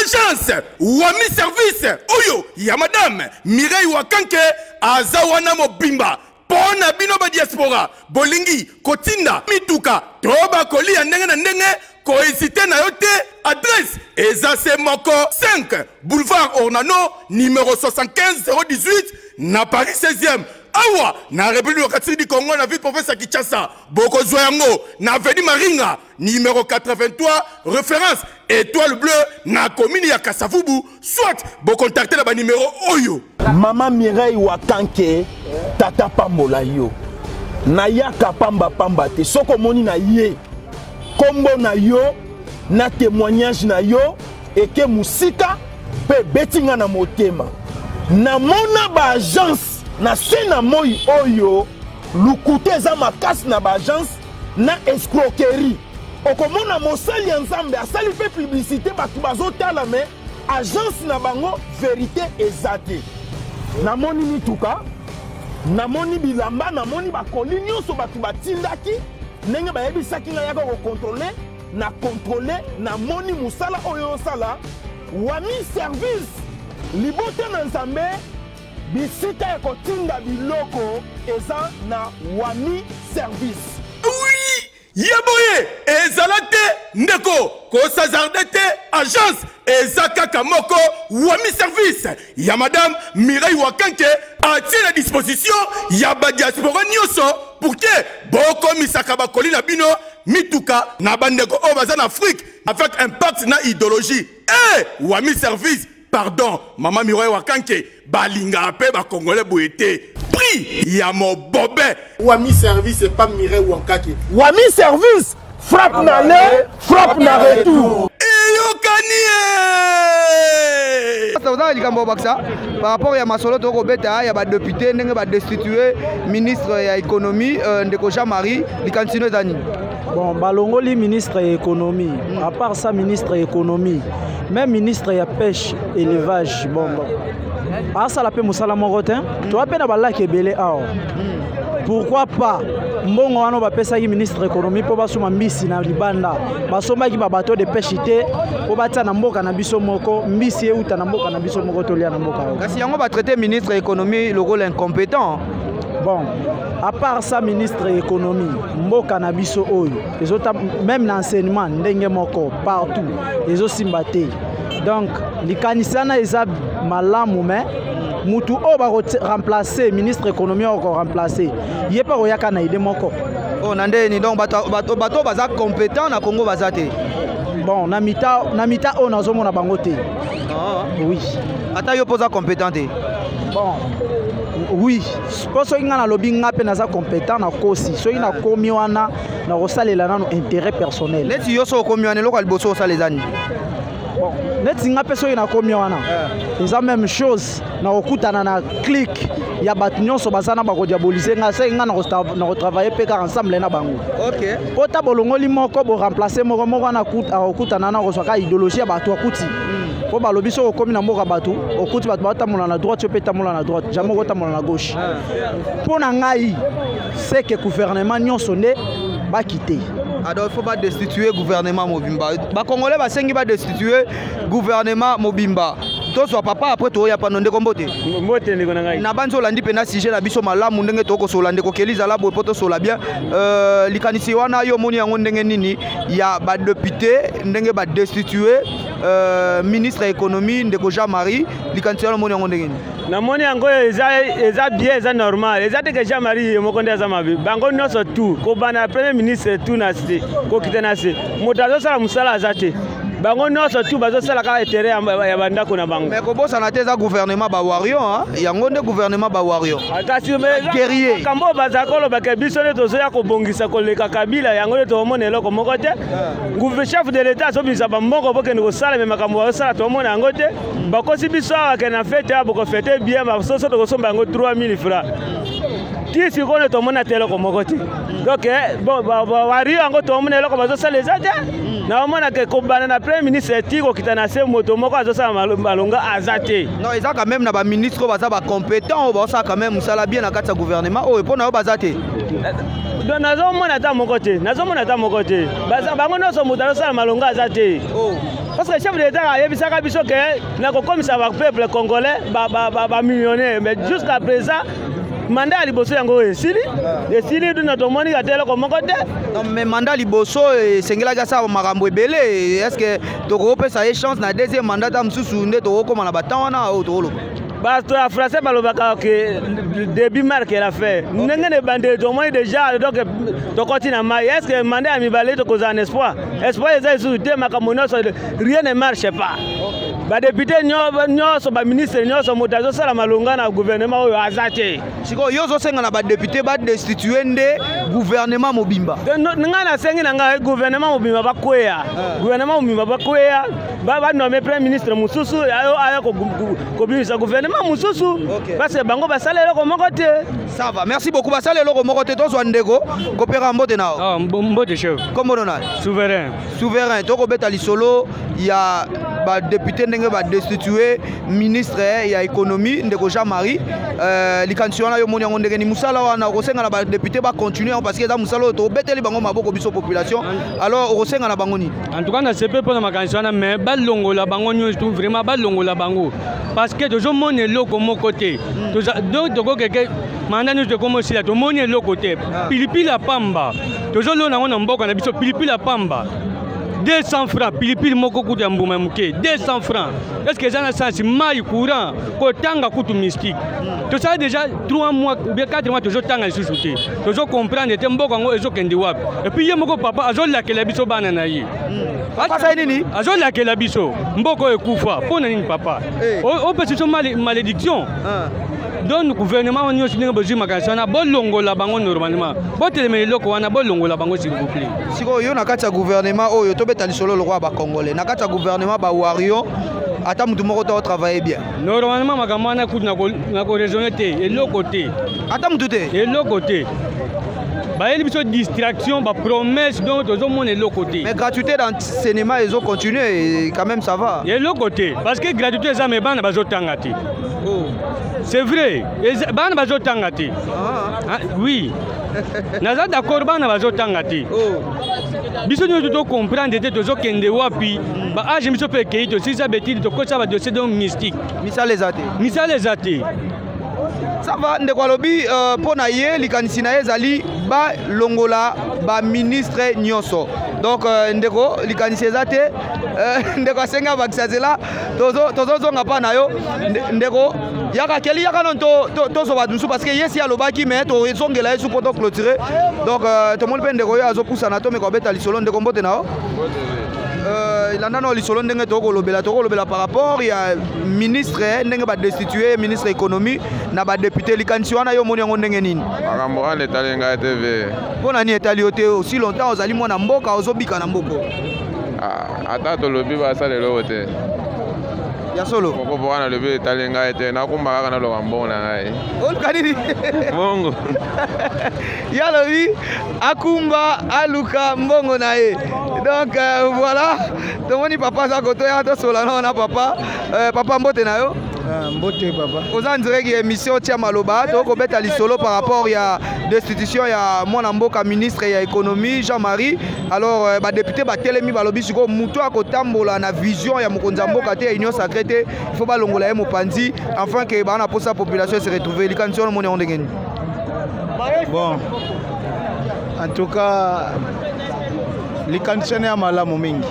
agence Wami service oyo ya madame Mireille Wakanke aza wana mobimba mpo na bino ba diaspora bolingi kotinda mituka to bakoli ya ndenge na ndenge kohésite na yo te. Adresse eza se moko, 5 boulevard Ornano, numéro 75 018, na Paris 16e, awa na République démocratique du Congo, na ville province ya Kinshasa. Bokozwa yango na avenue Maringa, numéro 83, référence Étoile Bleue, na commune ya Kasavubu. Soit bocontacte na banimero oyo. Mama Mireille Wakanke, tata pambola yo. Nayaka pamba pamba te. Soki omoni na ye, kombo na yo, na témoignage na yo, eke mosika mpe ebeti nga na motema. Namona baagence na se na moi oyo, lukuta eza makasi na baagence na escroquerie. Okomona mosali ya Nzambe asali mpe publicité, bato bazotala, me agence na bango vérité eza te. Namoni mituka, namoni bilamba, namoni bakoli nyonso bato batindaki, ndenge bayebisaki ngai yaka kokontrole na kontrole, namoni mosala oyo osala. Wami Service, libota na Nzambe, bisika ya kotinda biloko eza na Wami Service. Oui, ye boye ezala te ndeko, kosazarde te. Agence eza kaka moko, Wami Service ya madame Mireille Wakanke, atie na disposition ya badiaspora nyonso pour ke bokomisaka bakoli na bino, mituka na bandeko oyo baza na Afrique avec impact na idéologie. E Wami Service, pardon, mama Mireille Wakanke, balingaka mpe bakongole boye te, prix ya mobobe. Wami Service epa Mireille Wankake. Wami Service, frappe na aller, frappe na retour. Eyokani ye. Oza na likambo ya bakisa par rapport ya masolo tokobeta ya badéputé, ndenge badestitue ministre ya économie, ndeko Jean-Marie, likanisi no eza nini? Bon, balongoli ministre ya économie. À part ça, ministre ya économie, même ministre ya pêche, élevage, bon asala mpe mosala moko te. Toa mpe na balaki ebele awa. Pourquoi pas mbongo wana bapesaki ministre économie mpo basomba mbisi na libanda? Basombaki babateau de pêche te mpo batia na mboka na biso moko, mbisi euta na mboka na biso moko, tolia na mboka oyo. Kasi yango batraité ministre ya économie lokola incompétent. Bon, à part ça, ministre ya économie, mboka na biso oyo ezota, même na enseignement ndenge moko, partout ezosimba te. Donc likanisi wana eza malamu, mais mutu oyo bakoremplace ministre économie oyo koremplace ye mpe akoyaka na idée moko. Oh, na ndeni donc bato baza compétent na Congo baza te? Bon, na mita oyo nazomona bango te. Oui. Ata yo mpo oza compétent te? Bon, oui, mpo soki ngai nalobi nga mpe naza compétent, nakosi. Soki nakomi wana, nakosalela nano intérêt personnel. Neti yo so okomi wana, eloko ya liboso osala eza nini? Bon, neti nga mpe soki nakomi wana, eza même chose, nakokutana na clique ya bato nyonso baza na bakodiabolize nga. Soki nga nakotravaille mpe kaka ensemble na bango, mpo ta bolongoli moko, boremplace moko moko wana, akokutana na kozwaka idéologie ya bato akuti. Mpo balobi soki okomi na mboka bato, okuti bato baotambola na droite, yo mpe tambola na droite, jamais okotambola na gauche. Mpo na ngai, seke gouvernement nyonso nde bakite. Ah, donc il faut badestituer gouvernement mobimba. Bacongolais basengi badestituer gouvernement mobimba. Tozwa papa, après toya pano. Ndeko, mbote. Mbote, ndeko na ngai. Na banzi olandi mpenza sujet na biso malamu, ndenge tokosola. Ndeko Keli, zala boye mpo tosola bien. Likanisi wana yo omoni yango ndenge nini, ya badéputé ndenge badestitue ministre ya économie, ndeko Jean Marie? Likanisi wana omoni yango ndenge nini? Namoni yango eza bien, eza normal. Eza te ke Jean Marie ye moko nde aza mabe. Bango nyonso tu, kobanda na premier ministre tu na se, kokita na se, moto azosala mosala aza te. Bango nyonso tu bazosala kaka intérêt ya bandako na bango. Mais kobosana te, eza gouvernement bawarrior, yango nde gouvernement bawarrior. Kasi guerrier. Makambo oyo bazala kolobaka, biso nde tozoya kobongisa koleka Kabila, yango nde tokomona eloko moko te. Chef de l'État azobimisa bambongo, bokende kosala, me makambo bazosala tomona yango te. Bakosi biso awa ke na fête awa bokofêter bien, basoso tokosomba yango 3000 francs. Ti sikoyo tomona te eloko moko te. Donc bon, bawarrior yango tomona eloko bazosala eza te. Naomona ke kobanda na premier ministre ti kokita na se, moto moko azosala malonga aza te. Non, eza quand même na baministre oyo baza bacompétent, oyo baosala quand même mosala bien na kati ya gouvernement oyo. Mpo na yo baza te? Donc nazomona ata moko te, nazomona ata moko te. Bango nyonso, moto azosala malonga aza te, parce que chef de l'État ayebisaka biso ke nakokomisa bapeuple congolais bamillionnaire, mais jusqu'à présent mandat ya liboso yango oyo esili, esili duna, tomoni ata eloko moko te. Non, mais mandat liboso esengelaki asala makambo ebele. Est ce que tokopesa ye chance na deuxième mandat ta mosusu nde tokokóma na batemps wana oyo tokoloba? Bato ya français balobaka ke début marque la fin. Ndenge na ebandeli tomoni déjà, donc tokoti na mai. Est ce que mandat ya mibale tokozala na espoir? Espoir eza lisusu te. Makambo nyonso, rien ne marche pas. Badéputé nyonso, baministre nyonso, moto azosala malonga na gouvernement oyo aza te. Sikoyo yo ozosenga na badéputé badestitue nde gouvernement mobimba? Ngai nasengi na ngai gouvernement mobimba bakweya, gouvernement mobimba bakweya, banome premier ministre mosusu aya kobimisa gouvernement mosusu, parce que bango basala eloko moko te. Ça va, merci beaucoup. Basala eloko moko te. Tozwa ndeko kopera. Mbote na yo. Mbote, chef. Kombono nani? Souverain. Souverain, tokobeta lisolo ya badéputé ndenge badestitue ministre ya économie, ndeko Jean Marie. Likanisi wana, yo moni yango ndenge ni? Mosala wana, okosenga na badéputé bacontinue yango? Parce que eza mosala oyo tobeteli bango maboko, biso population. Alors okosenga na bango nini? En tout cas nasepe mpona makanisi wana, mais balongola bango nyonso, vraiment balongola bango, parce que tozomona eloko moko te. Donc tokokeke mandat nyonso tokoma osila, tomoni eloko te. Pilipili ya pamba tozolona yango na mboka na biso, pilipili ya pamba 200 francs, pilipili moko kutu ya mbuma ya moke 200 francs. Est ce que eza na sens? Mai, courant, kotanga kutu mystique. Tosala déjà 3 mois ou bien 4 mois, tozotanga lisusu te. Tozocomprendre te mboka yango ezokende wapi. Et puis ye moko papa azolakela biso bana na ye. Nini? Azolakela biso mboka oyo ekufa. Mpo na nini, papa, opesa biso malédiction? Donc gouvernement wana nyonso, ndenge bozwi makanisi wana, bolongola bango normalement, botelemela eloko wana, bolongola bango s'il vous plaît. Sikoyo yo na kati ya gouvernement oyo, tobeta lisolo lokola bacongolais, na kati ya gouvernement bawarrior, ata motu moko to otravaille bien? Normalement makambo wana kutu na koraisonne te, eloko te. Ata motu te? Eloko te. Bayeli biso distraction, bapromesse, donc tozomona eloko te. Mais gratuité d'enseignement ezocontinue quand même, ça va? Eloko te, parce que gratuité eza, me bana bazotanga te. C'est vrai, bana bazotanga te. Ah, oui, naza d'accord, bana bazotanga te. Biso nyonso tocomprendre te tozokende wapi. Baage biso mpe ekei, tosilisa betili, tokotisa badossier, donc mystique. Misala eza te. Misala eza te. Ça va. Ndeko alobi mpo na ye, likanisi na ye ezali balongola baministre nyonso. Donc ndeko, likanisi eza te. Ndeko asengi abakisa nzela, tozozonga mpa na yo. Ndeko, yaka keli, yaka nano tozwa bato mosusu, parce que ye si alobaki, mais tozongela ye su mpo toclôturer. Donc tomoni mpe ndeko oyo azopusana, tomeka kobeta lisolo. Ndeko, mbote na yo. Elanda na lisolo ndenge tokolobela par rapport ya ministre, ndenge badestitue ministre économie na badéputé. Likanisi wana, yo omoni yango ndenge nini? Makambo wana etali ngai te ve. Mpo na nini etali yo te aussi longtemps ozali mwana mboka, ozobika na mboka? Ata tolobi, basala eloko te. Ya solo? Mokopo wana lobi etali ngai te. Nakumba kaka, naloka mbongo na ngai. Oluka nini? Mbongo. Ye alobi akumba, aluka mbongo na ye. Donc voilà, tomoni papa aza kotoya, tosola nao na papa. Papa, mbote na yo. Mbote, papa. Oza direct ya émission Tia Maloba. Tokobeta lisolo par rapport ya destitution ya mwana mboka, ministre ya économie Jean-Marie. Alors badéputé batelemi, balobi sikoyo motu akotambola na vision ya mokonzi ya mboka te, ya Union sacrée te, il faut balongola ye mopanzi, enfin ke baa na posa population se retrouve. Likanisi wana, omoni yango ndenge nini? Bon, en tout cas likanisi wana ya malamu mingi,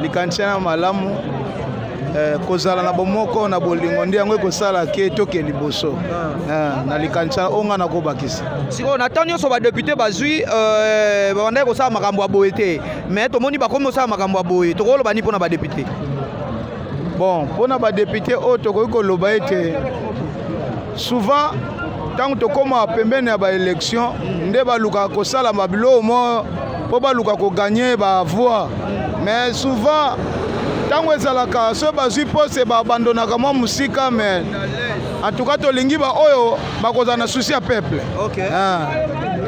likanisi wana ya malamu. Eh, kozala na bomoko na bolingo nde yango ekosala ke toke liboso ah. eh, na likanisa oyo ngai nakobakisa. Sikoyo na ntango nyonso badepute bazwi euh, babandaki kosala makambo ya boye te, mais tomoni bakomi kosala makambo ya boye, tokoloba nini mpo na badepute? Bon, mpo na badepute oyo tokoki koloba ete souvent ntango tokóma pembeni ya baélection nde balukaka kosala babiloko moko mpo baluka koganye bavoi, mais souvent ntango ezalaka soki bazwi poste babandonaka mwa mosika. Mais en tout cas tolingi baoyo bakozala na souci ya peuple. Ah,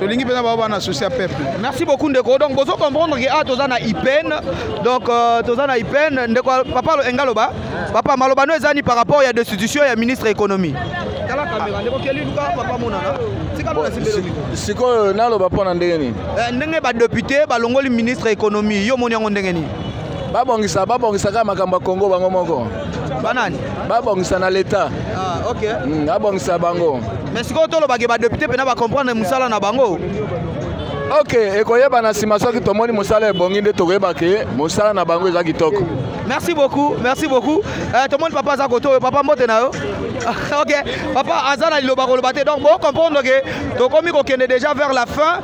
tolingi mpenza bao bana souci ya peuple. Merci beaucoup ndeko. Donc bozo comprendre ke ah, toza na IPN. Donc toza na IPN. Ndeko papa engaloba, papa maloba no eza ni par rapport ya destitution ya ministre économie. Tala caméra, ndeko Keli, luka papa monana. Tika na simbelo micro. Sikoyo naloba mpo na ndenge nini? Eh, ndenge badepute balongoli ministre économie, yo omoni yango ndenge nini? Babongisa, babongisa kaka makambo ya Congo bango moko. Banani? Babongisa na leta. Ah, ok. Abongisa bango. Mais sikoyo tolobake badepute mpena bacomprendre mosala na bango. Ok, ekoyeba na nsima soki tomoni mosala ebongi nde tokoyeba ke mosala na bango eza kitoko. Merci beaucoup, merci beaucoup. Tomoni papa aza koto oyo. Papa, mbote na yo. Ok, papa aza na liloba koloba te. Donc bocomprendre ke tokomi kokende déjà vers la fin.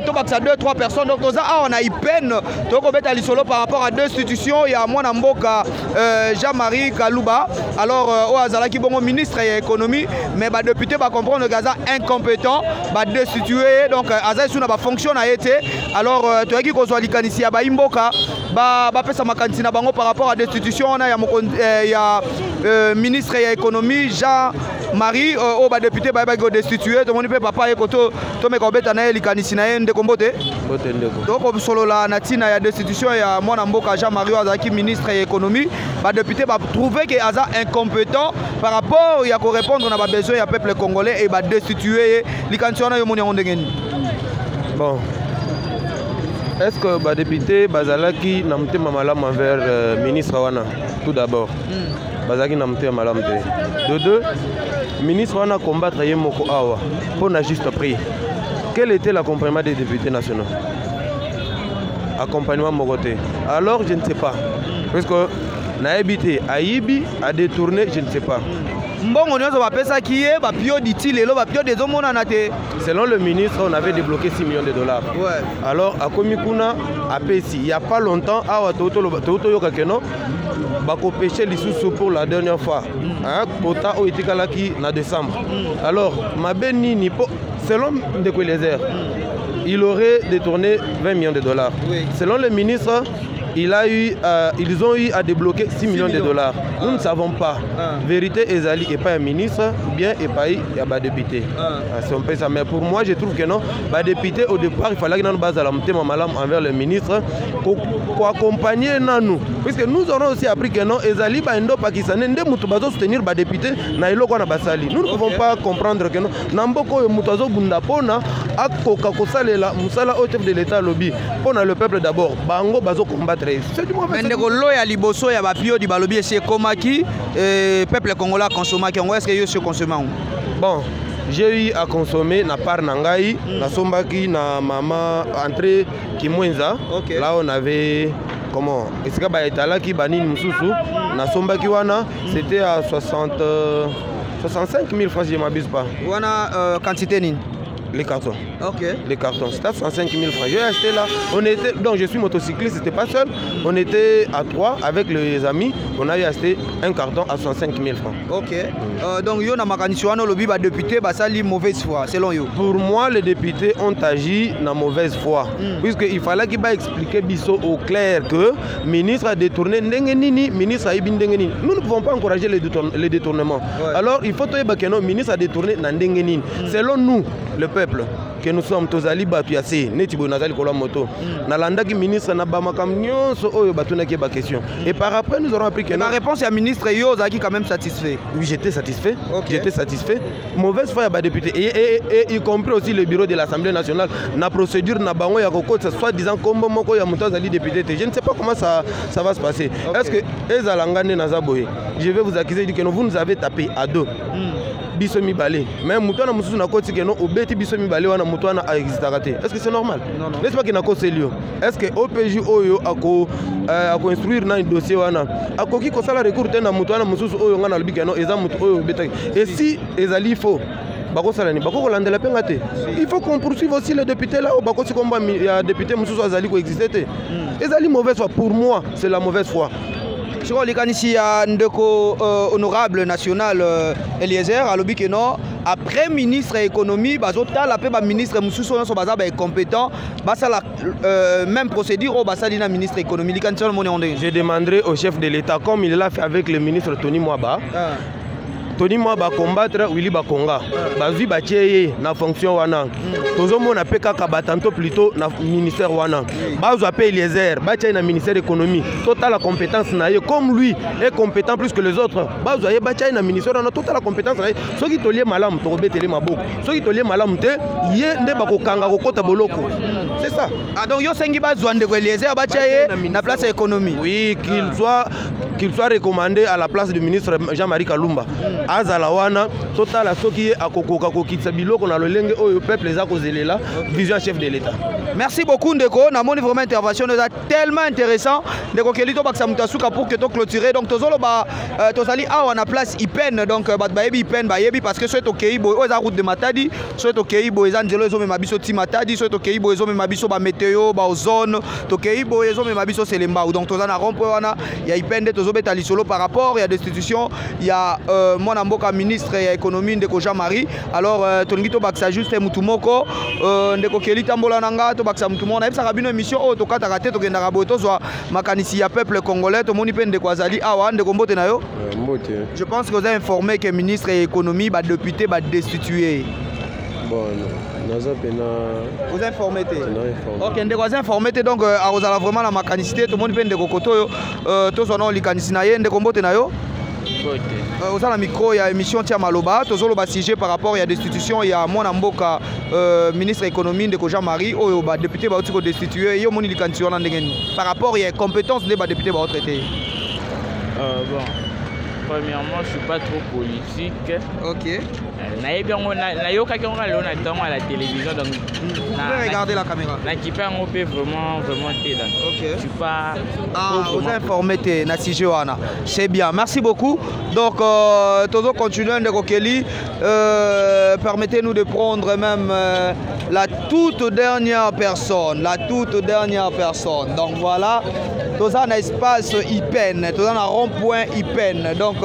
Tobakisa 2 3 personnes. Donc toza awa na IPN, tokobeta lisolo par rapport à deux institutions ya mwana mboka Jean-Marie Kaluba. Alors oyo azalaki bongo ministre ya économie, mais badepute bacomprendre ke aza incompétent, badestitue ye. Donc aza esu na bafonction na ye te. Alors toyaki kozwa likanisi ya bayimboka, bapesa makanisi na bango par rapport à destitution wana ya, ya ministre ya économie Jean-Marie, oyo badepute bayebaki kodestitue. Tomoni mpe papa ye koto, tomeka kobeta na ye likanisi na ye. Ndeko, mbote. Mbote ndeko. Tokosolola na ntina ya destitution ya mwana mboka Jean-Marie oyo azalaki ministre ya économie. Badepute batrouve ke aza incompétent par rapport ya korépondre na babesoin ya peuple congolais e badestitue ye. Likanisi wana, yo moni yango ndenge nini? Bon, est ce que badepute bazalaki na motema malamu envers ministre wana? Tout d'abord, bazalaki na motema malamu te. De deux, ministre wana combattre ye moko awa mpo na juste prix. Quel était l'accompagnement des députés nationaux? Accompagnement moko te. Alors je ne sais pas, parce que nayebi te ayibi, adétourné, je ne sais pas. Mbongo nyonso bapesaki ye, bapiodi ti lelo bapiodi ezomonana te. Selon le ministre, on avait débloqué 6 millions de dollars. Alors akomi kuna, apesi. Il y a pas longtemps awa toyoka ke no bakopêche lisusu pour la dernière fois, hein, quota oyo etikalaki na décembre. Alors mabe nini? Po selon ndeko Eliezer, il aurait détourné 20 millions de dollars. Selon le ministre, ils ont eu à débloquer 6 millions de dollars. Nous ne savons pas. Vérité ezali et pas un ministre, bien et pas il y a pas député. Ah, c'est un peu ça. Mais pour moi, je trouve que non. Ba député, au départ, il fallait que nous bases à la malamu envers le ministre pour accompagner nanu. Puisque nous aurons aussi appris que non, ezali ba indo pakistanais nde mutu bazo soutenir ba député na eloko na basali. Nous ne pouvons pas comprendre que non. Na mboko oyo mutu azo bunda pona akoka kosalela musala au chef de l'État lobby pona le peuple d'abord. Bango bazo combattre. C'est du mauvais. Ndeko, lo ya liboso ya bapiodi balobi esi ekomaki, peuple congolais akonsomaki yango. Est ce que yo esi okonsome yango? Bon, j'ai eu à consommer na part na ngai. Nasombaki na mama entrée Kimwenza. Là on avait comment esika baetalaki banini mosusu, nasombaki wana, c'était à 60 65 000 francs si je m'abuse pas. Wana quantité nini? Les cartons. Ok. Les cartons, c'était à 65 000 francs. J'ai acheté là. On était, donc je suis motocycliste, c'était pas seul. On était à trois avec les amis. On a eu acheté un carton à 65 000 francs. Ok. Donc yo na makanisi wana olobi badepute basali mauvaise foi selon yo? Pour moi, les députés ont agi dans mauvaise foi. Puisqu'il fallait qu'il va expliquer biso au clair que ministre a détourné ndenge nini, ministre ayibi ndenge nini. Nous ne pouvons pas encourager les détournements. Alors il faut toyeba que non, ministre a détourné na ndenge nini. Selon nous, le peuple que nous sommes, tozali bato ya se neti boye nazali kolwa moto, nalandaki ministre na bamakambo nyonso oyo batunaki ye baquestion et par après nous aurons appris que La réponse ya ministre, yo ozalaki quand même satisfait? Oui, j'étais satisfait. J'étais satisfait. Mauvaise foi ya badéputé et y compris aussi le bureau de l'Assemblée nationale na procédure na bango ya kokotisa soi-disant kombo moko ya moto azali député te. Je ne sais pas comment ça va se passer. Est ce que ezala nga nde naza boye, je vais vous accuser, dire que non, vous nous avez tapé à deux. biso mibale, mais moto wana mosusu nakoti ke non, obeti biso mibale wana, moto wana aexistaka te. Est ce que c'est normal? N'est-ce pas ke nakoseli yo? Est ce que OPJ oyo ako akoinstruire nani dossier wana akoki kosala recours te na moto wana mosusu oyo ngai nalobi ke non, eza moto oyo obetaki? Et si ezali faux, bakosala nini? Bakokolandela mpe nga te. Il faut qu'on poursuive aussi les députés là oyo bakosi komba ya député mosusu azali koexiste te. Ezali mauvaise foi. Pour moi, c'est la mauvaise foi. Sikoyo likanisi ya ndeko honorable national Eliezer alobi ke non, après ministre ya économie, bazotala mpe baministre mosusu oyo nyonso baza baincompétent, basala même procédure oyo basali na ministre économie. Likanisi wana omoni yango ndenge? Je demanderai au chef de l'État, comme il l'a fait avec le ministre Tony Mwaba, Tony Mwaba combattre Willy Bakonga, bazwi batie ye na fonction wana, tozomona mpe kaka batanto plutôt na ministère wana. Bazwa mpe Eliezer, batia ye na ministère économie, totala compétence na ye. Comme lui est compétent plus que les autres, bazwa ye, batia ye na ministère wana, totala compétence na ye. Soki tolie malamu, tokobetele maboko. Soki tolie malamu te, ye nde bakokanga kokota boloko. C'est ça. Ah, donc yo osengi bazwa ndeko Eliezer, batia ye na place ya économie? Oui, qu'il soit recommandé à la place du ministre Jean-Marie Kalumba. Azala wana, totala soki ye akokoka kokitisa biloko na lolenge oyo peuple eza kozelela, vision chef de l'État. Merci beaucoup ndeko. Namoni vraiment intervention eza tellement intéressant. Ndeko Keli, tobakisa moto asuka pour que toclôturer. Donc tozoloba tozali awa na place Ipen. Donc bato bayebi Ipen, bayebi, parce que soki tokei boye, oyo eza route de Matadi. Soki tokei boye, eza nzela ezomema biso ti Matadi. Soki tokei boye, ezomema biso bameteo, baozone. Tokei boye, ezomema biso Selembao. Donc toza na rond point wana ya Ipen nde tozobeta lisolo par rapport ya destitution ya mwana mboka ministre ya économie, ndeko Jean Marie. Alors tolingi tobakisa juste mutu moko. Ndeko Keli, tambola na nga, tobakisa mutu moko. Nayebisaka bino, émission oyo tokataka te, tokendaka boye, tozwa makanisi ya peuple congolais. Tomoni mpe ndeko azali awa. Ndeko, mbote na yo. Mbote. Je pense que oza informé que ministre ya économie, badéputé badestitué. Bon, naza mpena Oza informé te? Informé. Ok, ndeko aza informé te, donc akozala vraiment na makanisi te. Tomoni mpe ndeko koto oyo, tozwa nao likanisi na ye. Ndeko, mbote na yo. Oza na micro ya émission Tia Maloba. Tozoloba sujet par rapport ya destitution ya mwana mboka ministre économie, ndeko Jean Marie, oyo badéputé bauti kodestitue ye. Omoni likanisi wana ndenge nini par rapport ya compétence nde badéputé baotraite ye? Bon, premièrement, je suis pas trop politique. Ok. Nayebi yango, nayokaki yango lelo na ntango à la télévision, donc Vous pouvez regarder la caméra. Nakipe yango mpe vraiment vraiment te, donc je suis pas Ah, trop vous vraiment. Informé te na sujet wana. C'est bien, merci beaucoup. Donc tozo continuer. Ndeko Kelly, permettez-nous de prendre même la toute dernière personne, la toute dernière personne. Donc voilà, toza na espace Ipen, toza na rond-point Ipen. Donc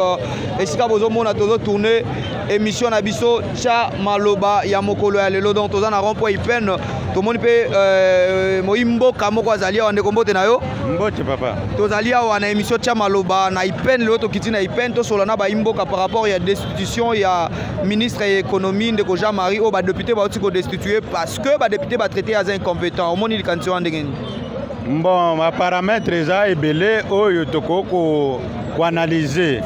esika bozomona tozo tourner émission na biso Tya Maloba ya mokolo ya lelo. Donc toza na rond-point Ipen. Tomoni mpe moi mboka moko azali awa. Ndeko, mbote na yo. Mbote papa. Tozali awa na émission Tia Maloba na Ipen. Lelo tokiti na Ipen, tosola na bayimboka par rapport ya destitution ya ministre ya économie, ndeko Jean Marie, oyo badéputé bauti kodestitue parce que badéputé batraité aza incompétent. Omoni likanisi wana ndenge nini? Bon, baparamètre eza ebele oyo tokoki koanalyse.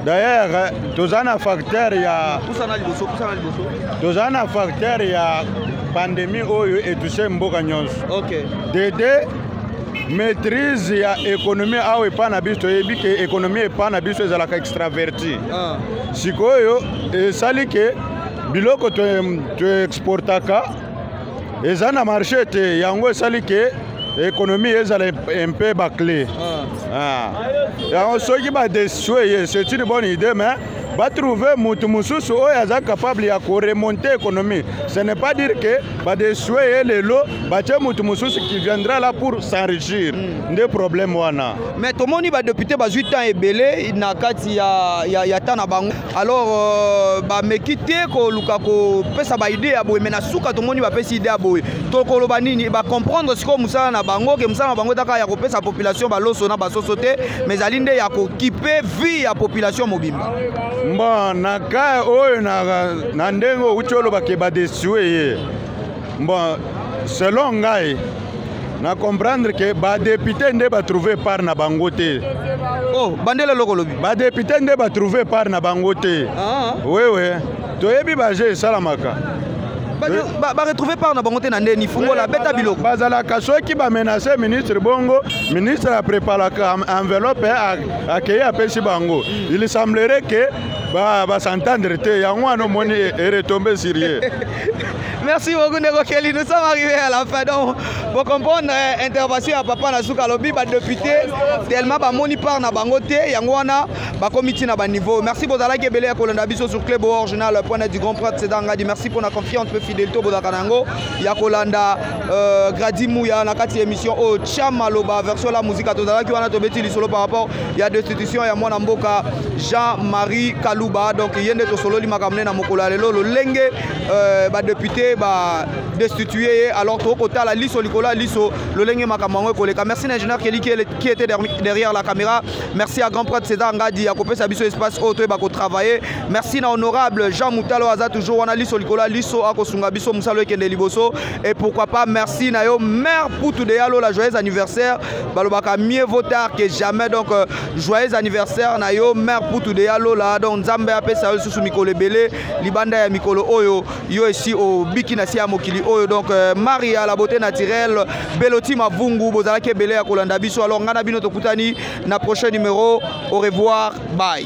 D'ailleurs, toza na facteur ya Pusana liboso, pusana liboso. Toza na facteur ya pandémie oyo etouche mboka nyonso. Ok. De maîtrise ya économie awa epai na biso, toyebi ke économie epai na biso ezalaka extraverti. Sikoyo esali ke biloko toexportaka eza na marché te. Yango esali ke économie ezala un peu bâclée. Ah. Yango soki badestitue ye, c'est une bonne idée, mais batrouve mutu mosusu oyo aza capable ya koremonter économie. Ce n'est pas dire que badestitue ye lelo, batie mutu mosusu qui viendra là pour s'enrichir. Nde problème wana. Mais tomoni badéputé bazwi temps ebele na kati ya temps na bango. Alors bameki te koluka kopesa baidée ya boye, mais na suka tomoni bapesi idée ya boye. Tokoloba nini? Bacomprendre sikoyo mosala na bango, ke mosala na bango ezaka ya kopesa population baloso na basoso te, mais ezali nde ya kokipe vie ya population mobimba. Bon, na ka oyo na ndenge outi oloba ke badestitue ye, bon, selon ngai na comprendre ke badéputé nde batrouve part na bango te. Oh, bandela eloko olobi. Badéputé nde batrouve part na bango te. Ah. Wewe, toyebi baje esalamaka. Baretrouve part na bango te na ndeni fungola beta biloko. Bazalaka soki bamenace ministre, bongo ministre apreparaka enveloppe, akei apesi bango. Il semblerait que bas'entendre te, yango wana omoni eretombe sur ye. Merci beaucoup, Ndeko Kelly. Nous sommes arrivés à la fin. Donc, pour comprendre intervention à Papa Nasuka Lobi, ba député, tellement ba moni part na bango te, yango wana ba komiti na ba niveau. Merci bozalaki ebele ya kolanda biso sur Club Original point net du Grand Prêtre César Ngadi. Merci pour la confiance pe fidélité bozalaka nango ya kolanda Gradi Mouya na kati émission o Chama Loba version la musique tozalaki wana, tobeti lisolo par rapport ya destitution ya mwana mboka Jean-Marie Kaluba. Donc yende tosololi makambo na mokolo ya lelo, lolenge ba député ba destitué ye. Alors tokotala liso likolo ya liso lolenge makambo yango ekoleka. Merci na ingénieur Kelly qui était derrière la caméra. Merci à grand prêtre César Ngadi ya kopesa biso espace oyo toyeba kotravailler. Merci na honorable Jean Mutalo, aza toujours wana liso likolo ya liso, akosunga biso mosala ekende liboso. Et pourquoi pas merci na yo mère Putu de Yalo, la joyeux anniversaire. Balobaka mieux vaut tard que jamais, donc joyeux anniversaire na yo mère Putu de Yalo la. Donc Nzambe apesa yo lisusu mikolo ebele libanda ya mikolo oyo yo esi obiki na si ya mokili oyo. Donc Maria la beauté naturelle, Beloti Mavungu, bozalaki ebele ya kolanda biso. Alors ngai na bino tokutani na prochain numéro. Au revoir, bye.